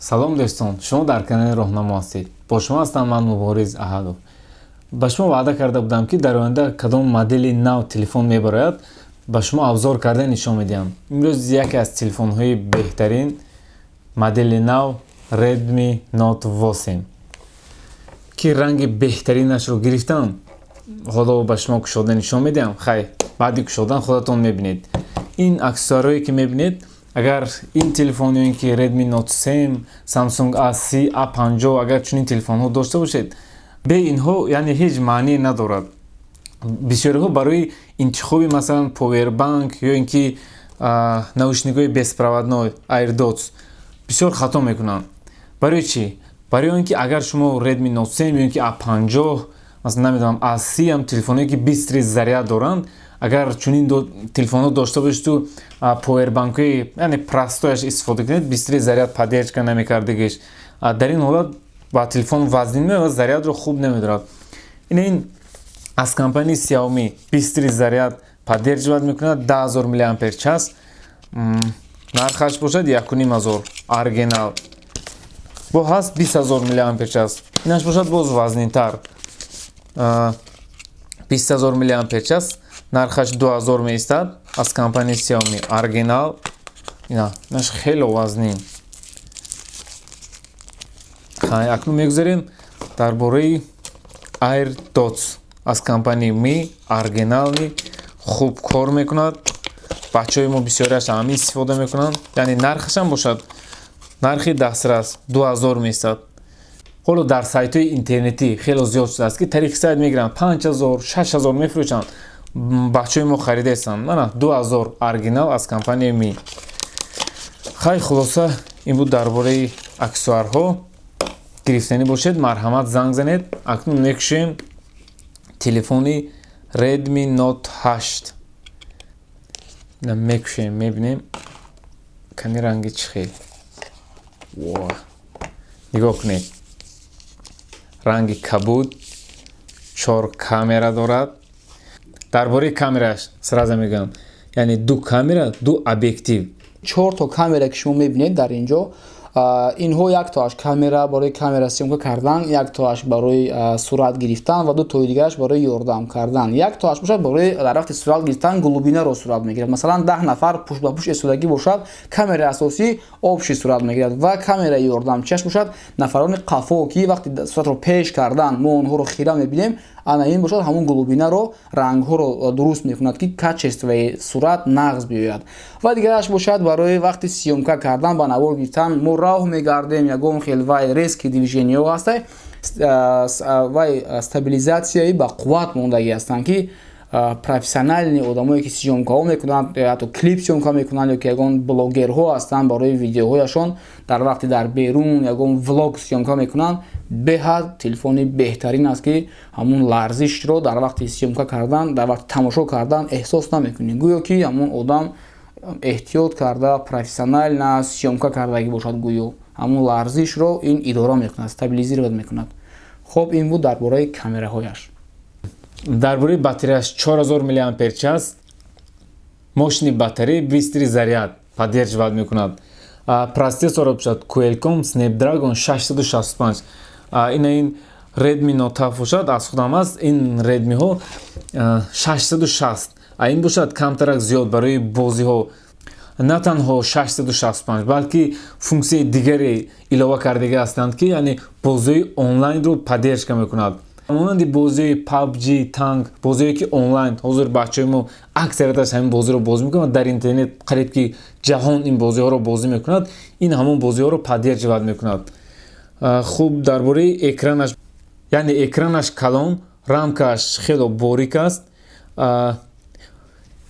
Салом, дӯстон, шумо дар канали Роҳнамо ҳастед. Бо шумо ҳастам ман, Мубориз Аҳадов. Ба шумо ваъда карда будам, ки дар оянда кадом модели нав телефон мебарояд, ба шумо обзор карда нишон медиҳам. Имрӯз яке аз телефонҳои беҳтарин, модели нав Redmi Note 8, ки ранги беҳтаринашро гирифтам, ҳоло ба шумо кушода нишон медиҳам. Хай, баъди кушодан худатон мебинед. Ин аксессуарҳое, ки мебинед, агар ин телефон ё ин ки Redmi Note 7, Samsung A30, A50, агар чунин телефонҳо дошта бошед, бе инҳо яъне ҳеҷ маъние надорад. Бисёриҳо барои интихоби, масалан, повербанк ё ин ки наушникҳои беспроводной AirDots бисёр хато мекунанд. Барои чӣ? Барои он ки агар шумо Redmi Note 7 ё ин ки A50, масалан, намедонам, A30 ҳам, телефонҳое, ки быстрый заряд доранд, агар чунин телефонҳо дошта бошедту повербанкҳои, яъне, простой аш истифода кунед, быстрый заряд поддержка намекардагиш, дар ин ҳолат ба телефон вазнин меояд, зарядро хуб намедорад. Ин аз компанияи Xiaomi быстрый заряд поддерживать мекунад, 10 000 миллиампер час, нархаш бошад 1500, оригинал. Бо ҳаст 20 000 миллиампер час, инаш бошад боз вазнинтар, 20 000 миллиампер час, нархаш 2000 меистад, аз компанияи Xiaomi, оригинал. Ина, инаш хеле вазнин. Хай, акнун мегузарем дар бораи AirDots аз компанияи Mi, оригинални, хуб кор мекунад. Бачаҳои мо бисёриаш ҳамин истифода мекунанд. Яъне нархашам бошад нархи дастрас, 2000 меистад. Ҳоло дар сайтҳои интернетӣ хеле зиёд шудааст, ки тариқи сайт мегиранд, 5000, 6000 мефурӯшанд. Бачаҳои мо харидаистанд. Мана, 2000, оригинал, аз компанияи Mi. Хай, хулоса, ин буд дар бораи аксессуарҳо. Гирифтанӣ бошед, марҳамат, занг занед. Акнун мекушем телефони Redmi Note 8. Мекушем, мебинем, кани ранги чӣ хел. Нигоҳ кунед, ранги кабуд, чор камера дорад. Дар бораи камераш сразу мегӯям, яъне ду камера, ду объектив. Чорто камера, ки шумо мебинед дар ин ҷо, инҳо яктоаш камера барои камера съёмка кардан, яктоаш барои сурат гирифтан ва дутои дигараш барои ёрдам кардан. Яктоаш бошад барои дар вақти сурат гирифтан глубина ро сурат мегирад. Масалан, 10 нафар пушт ба пушт истодагӣ бошад, камераи асосӣ общий сурат мегирад ва камераи ёрдамчиаш бошад нафарони қафо, ки вақти суратро пеш кардан мо онҳоро хира мебинем, ана ин бошад ҳамон глубина ро, рангҳоро дуруст мекунад, ки качество и сурат нағз биёяд. Ва дигараш бошад барои вақти съёмка кардан, ба навор гирифтан. Мо роҳ мегардем, ягон хел вай резкий движения ҳо ҳастай, вай стабилизация и ба қувват мондагӣ ҳастанд, ки профессиональный одамое, ки съёмка ҳо мекунанд, ҳатто клип съёмка мекунанд ё ки ягон блогерҳо ҳастанд, барои видеоҳояшон дар вақти дар берун ягон влог съёмка мекунанд, беҳад телефони беҳтарин аст, ки ҳамун ларзишро дар вақти съёмка кардан, дар вақти тамошо кардан эҳсос намекунӣ, гӯё ки ҳамун одам эҳтиёт карда, профессионально съёмка кардагӣ бошад. Гӯё ҳамун ларзишро ин идора мекунад, стабилизировать мекунад. Хоб, ин буд дар бораи камераҳояш. Дар бораи батареяш, 4000 миллиампер час, мощный батарея, быстрый заряд поддерживать мекунад. Процессор бошад Qualcomm Snapdragon 665. Ина, ин Redmi Note 7 бошад, аз худам аст. Ин Redmi-ҳо 660, а ин бошад камтарак зиёд барои бозиҳо. На танҳо 665, балки функсияи дигаре илова кардагӣ ҳастанд, ки яъне бозиҳои онлайнро поддержка мекунад, монанди бозиҳои PUBG, танк, бозиҳое, ки онлайн. Ҳозир бачаҳои мо аксарияташ ҳамин бозиро бозӣ мекунанд дар интернет, қариб ки ҷаҳон ин бозиҳоро бозӣ мекунад. Ин ҳамон бозиҳоро поддерживать мекунад. Хуб, дар бораи экранаш, яъне экранаш калон, рамкаш хело борик аст.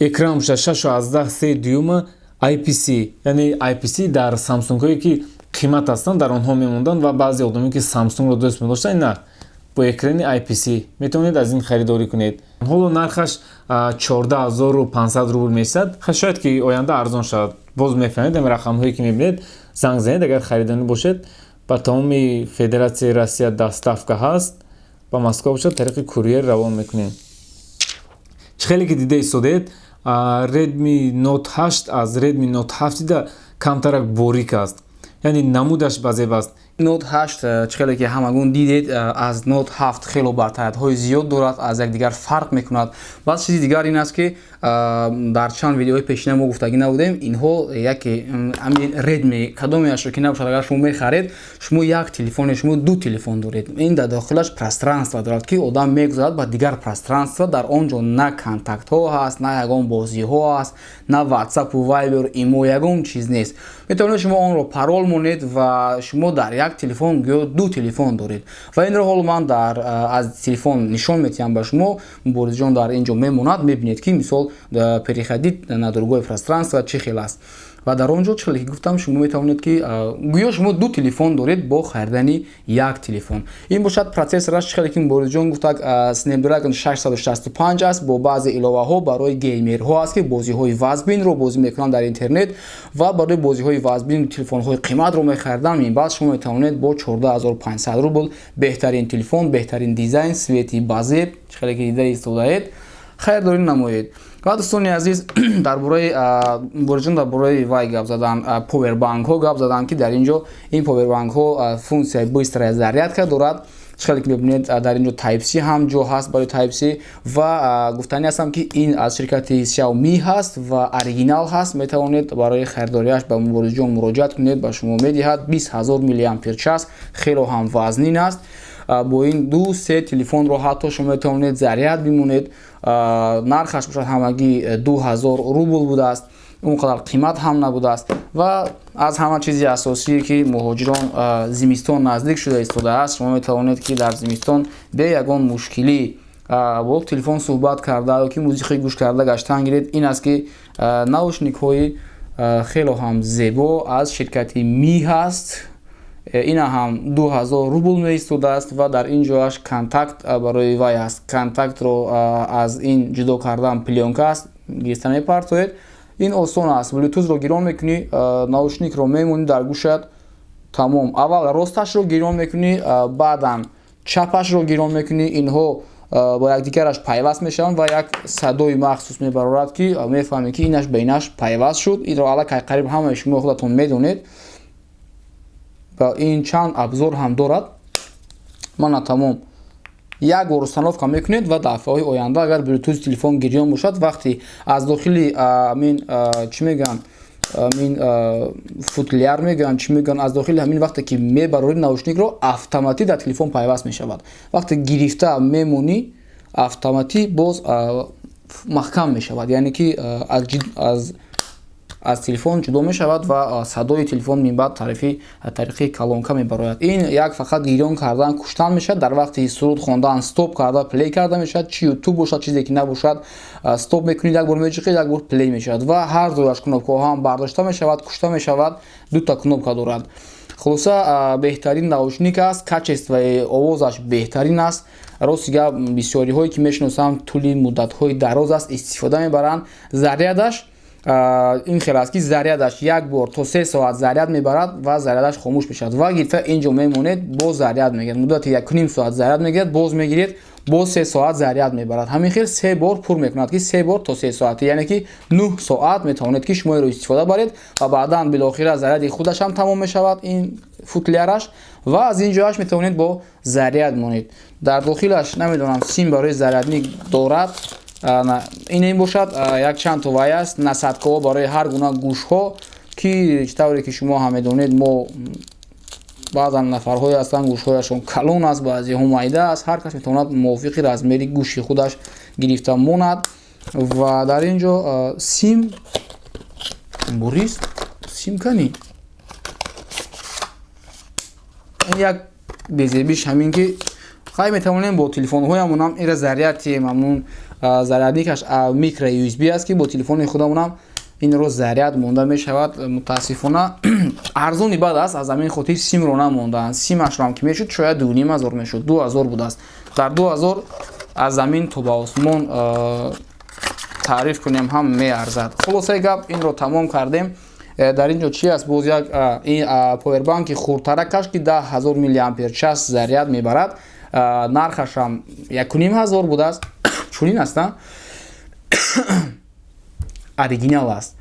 Экран бошад 6,3 дюйма, IPS, яъне IPS дар Самсунгҳое, ки қимат ҳастанд, дар онҳо мемонданд ва баъзе одамое, ки Самсунгро дӯст медоштанд, на бо экрани IPS метавонед аз ин харидорӣ кунед. Ҳоло нархаш 14 500 рубл меистад. Шояд ки оянда арзон шавад, боз мефаҳмед. Ами рақамҳое, ки мебинед, занг занед, агар харидорӣ бошед. Ба тамоми Федератсияи Россия доставка ҳаст, ба Москва бошад, тариқи курьер равон мекунем. Чӣ хеле ки дида истодаед, Redmi Note 8 аз Redmi Note 7 дида камтарак борик аст. Яъне намудаш базеб аст. Note 8, чӣ хеле ки ҳамагун дидед, аз Note 7 хело бартариятҳои зиёд дорад, аз якдигар фарқ мекунад. Баъз чизи дигар ин аст, ки дар чанд видеои пешина мо гуфтагӣ набудем, инҳо яке ҳамин Redmi кадомеашро ки набошад, агар шумо мехаред, шумо як телефоне, шумо ду телефон доред. Ин дар дохилаш пространство дорад, ки одам мегузарад ба дигар пространство. Дар он ҷо на контактҳо ҳаст, на ягон бозиҳо ҳаст, на WhatsApp, Viber, имо, ягон чиз нест. Метавонед шумо онро парол монед ва шумо дар як телефон гӯё ду телефон доред. Ва инро ҳоло ман дар аз телефон нишон метиҳам ба шумо. Муборизҷон дар ин ҷо мемонад, мебинед, ки мисол переходить на другое пространство чӣ хел аст. Ва дар он ҷо, чӣ хеле ки гуфтам, шумо метавонед, ки гӯё шумо ду телефон доред бо харидани як телефон. Ин бошад процессораш, чӣ хеле ки Муборизҷон гуфтак, Snapdragon 665 аст, бо баъзе иловаҳо барои геймерҳо аст, ки бозиҳои вазбинро бозӣ мекунанд дар интернет ва барои бозиҳои вазбин телефонҳои қиматро мехариданд. Минбаъд шумо метавонед бо 14 500 рубл беҳтарин телефон, беҳтарин дизайн, цвети базеб, чӣ хеле ки дида истодаед, харидорӣ намоед. Ва дӯстони азиз, дар бораи Муборизҷон, дар бораи вай гап задан, повербанкҳо гап задан, ки дар ин ҷо ин повербанкҳо функсияи быстрая зарядка дорад. Чӣ хеле ки мебинед, дар ин ҷо Type C ҳам ҷо ҳаст барои Type C. Ва гуфтанӣ ҳастам, ки ин аз ширкати Xiaomi ҳаст ва оригинал ҳаст. Метавонед барои харидориаш ба Муборизҷон муроҷиат кунед, ба шумо медиҳад. 20 000 миллиампер час, хело ҳам вазнин аст. Бо ин ду се телефонро ҳатто шумо метавонед заряд бимонед. Нархаш бошад ҳамагӣ 2000 рубл будааст, он қадар қимат ҳам набудааст. Ва аз ҳама чизи асосие, ки муҳоҷирон, зимистон наздик шуда истодааст, шумо метавонед, ки дар зимистон бе ягон мушкилӣ бо телефон суҳбат карда ё ки мусиқӣ гӯш карда гаштан гиред, ин аст, ки наушникҳои хело ҳам зебо аз ширкати Mi ҳаст. Ина ҳам 2000 рубл меистодааст ва дар ин ҷоаш контакт барои вай аст. Контактро аз ин ҷудо кардан плёнка аст, гирифта мепартоед. Ин осон аст. Блютузро гирон мекунӣ, наушникро мемонӣ дар гӯшат, тамом. Аввал росташро гирон мекунӣ, баъдан чапашро гирон мекунӣ. Инҳо бо якдигараш пайваст мешаванд ва як садои махсус мебарорад, ки мефаҳмед, ки инаш ба инаш пайваст шуд. Инро аллакай қариб ҳамаи шумо худатон медонед. Ва ин чанд абзор ҳам дорад. Мана, тамом, як бор установка мекунед ва дафъаҳои оянда, агар блютуз телефон гирён бошад, вақте аз дохили амин, чӣ мегӯянд, амин футляр мегӯянд, чӣ мегӯянд, аз дохили ҳамин вақте ки мебарорӣ наушникро, автоматӣ дар телефон пайваст мешавад. Вақте гирифта мемонӣ, автоматӣ боз маҳкам мешавад, яъне ки аз телефон ҷудо мешавад ва садои телефон минбаъд тарафи тариқи колонка мебарояд. Ин як фақат гирён кардан, куштан мешавад. Дар вақти суруд хондан стоп карда, плей карда мешавад. Чи Ютуб бошад, чизе ки набошад, стоп мекунед, як бор меҷиқед, як бор плей мешавад. Ва ҳар дуяш кнопкаҳо ҳам бардошта мешавад, кушта мешавад, дута кнопка дорад. Хулоса, беҳтарин наушник аст, качествои овозаш беҳтарин аст. Рости гап, бисёриҳое ки мешиносам, тӯли муддатҳои дароз аст истифода мебаранд. Зарядаш ин хел аст, ки зарядаш як бор то 3 соат заряд мебарад ва зарядаш хомӯш мешавад. Ва гирифта ин ҷо мемонед, боз заряд мегирад, муддати 1,5 соат заряд мегирад, боз мегиред, боз 3 соат заряд мебарад. Ҳамин хел се бор пур мекунад, ки се бор то 3 соат, яъне ки 9 соат метавонед, ки шумо инро истифода баред. Ва баъдан билохира заряди худаш ҳам тамом мешавад, ин футляраш, ва аз ин ҷоаш метавонед бо заряд монед. Дар дохилаш намедонам, сим барои зарядник дорад. Ин бошад як чанд то вай аст, насадкаҳо барои ҳар гуна гӯшҳо, ки чӣ тавре ки шумо ҳам медонед, мо баъзан нафарҳое ҳастанд, гӯшҳояшон калон аст, баъзеҳо майда аст. Ҳар кас метавонад мувофиқи размери гӯши худаш гирифта монад. Ва дар ин ҷо сим бурис, сим кани. Як безебиш ҳамин, ки хай, метавонем бо телефонҳоямонам инра заряд тиҳем. Ҳамун зарядникаш микро USB аст, ки бо телефони худамонам инро заряд монда мешавад. Мутаассифона, арзони бад аст, аз ҳамин хотир симро намондаанд. Симашро ҳам ки мешуд, шояд 2500 мешуд, 2000 будааст. Дар 2000 аз замин то ба осмон таъриф кунем ҳам меарзад. Хулосаи гап, инро тамом кардем. Дар ин ҷо чи аст? Боз як ин повербанки хурдтаракаш, ки 10 000 миллиампер час заряд мебарад, нархашам 1500 будааст. Чунин аст, оригинал аст.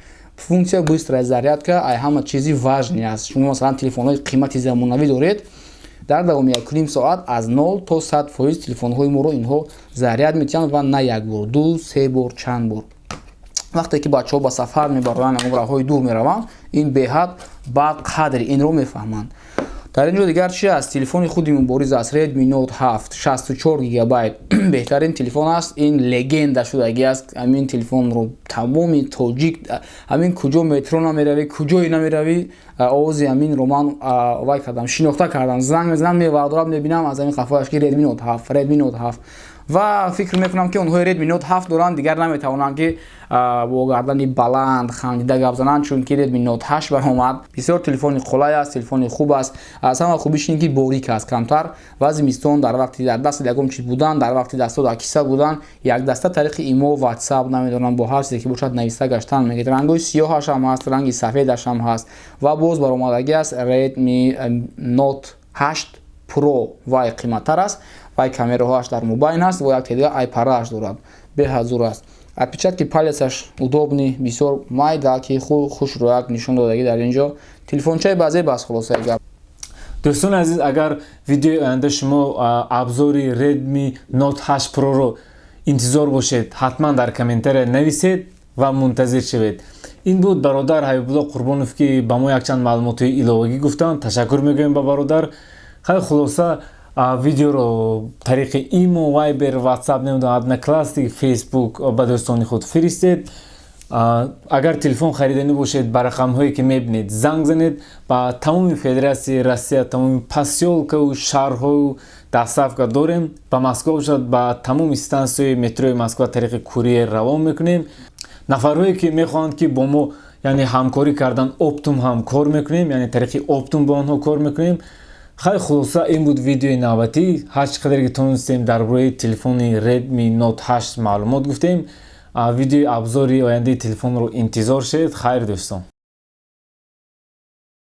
Функция быстрая зарядка ай ҳама чизи важный аст. Шумо, масалан, телефонҳои қимати замонавӣ доред, дар давоми 1,5 соат аз 0 то 100% телефонҳои моро инҳо заряд метиҳанд ва на як бор, ду, се бор, чанд бор. Вақте ки бачаҳо ба сафар мебароянд, ягон роҳҳои дур мераванд, ин беҳад баъд қадри инро мефаҳманд. Дар ин ҷо дигар чи аст? Телефони худи Мубориз аст, Redmi Note 7, 64 гигабайт. Беҳтарин телефон аст, ин легенда шудагӣ аст. Ҳамин телефонро тамоми тоҷик, ҳамин куҷо метро намеравӣ, куҷое намеравӣ, овози ҳаминро ман вай кардам, шинохта кардам. Занг мезанам, мевардорам, мебинам аз ҳамин қафояш ки Redmi Note 7, Redmi Note 7. Ва фикр мекунам, ки онҳои Redmi Note 7 доранд, дигар наметавонанд, ки бо гардани баланд хандида гап зананд, чунки Redmi Note 8 баромад. Бисёр телефони қулай аст, телефони хуб аст. Аз ҳама хубиш ин ки борик аст камтар ва зимистон дар вақти дар дасти ягон чиз будан, дар вақти дастҳо дар киса будан, якдаста тариқи имо, WhatsApp, намедонам, бо ҳар чизе ки бошад, нависта гаштан мегирад. Рангҳои сиёҳаш ҳам ҳаст, ранги сафедаш ҳам ҳаст. Ва боз баромадагӣ аст Redmi Note 8 Pro, вай қиматтар аст, вай камераҳоаш дар мобайн аст ва як теъдод айпарааш дорад. Беҳад зур аст. Отпечатки палец аш удобный, бисёр майда, ки хушрӯяк нишон додагӣ дар ин ҷо. Телефончаи баъзе бас, хулосаи гап. Дӯстони азиз, агар видеои оянда шумо обзори Redmi Note 8 Pro-ро интизор бошед, ҳатман дар комментария нависед ва мунтазир шавед. Ин буд бародар Ҳабибулло Қурбонов, ки ба мо якчанд маълумотҳои иловагӣ гуфтанд. Ташаккур мегӯем ба бародар. Хайр, хулоса, видеоро тариқи имо, Вайбер, Ватсап, намедонам, Одноклассник, Фейсбук ба дӯстони худ фиристед. Агар телефон хариданӣ бошед, ба рақамҳое ки мебинед, занг занед. Ба тамоми Федератсияи Россия, тамоми посёлкаву шаҳрҳою доставка дорем. Ба Москва бошад, ба тамоми стансияи метрои Москва тариқи курьер равон мекунем. Нафарҳое ки мехоҳанд, ки бо мо, яъне, ҳамкорӣ кардан, оптом ҳам кор мекунем, яъне тариқи оптом бо онҳо кор мекунем. Хайр, хулоса, ин буд видеои навбатӣ. Ҳар чӣ қадаре ки тонистем, дар бораи телефони Redmi Note 8 маълумот гуфтем. Видеои обзори ояндаи телефонро интизор шавед. Хайр, дӯстон.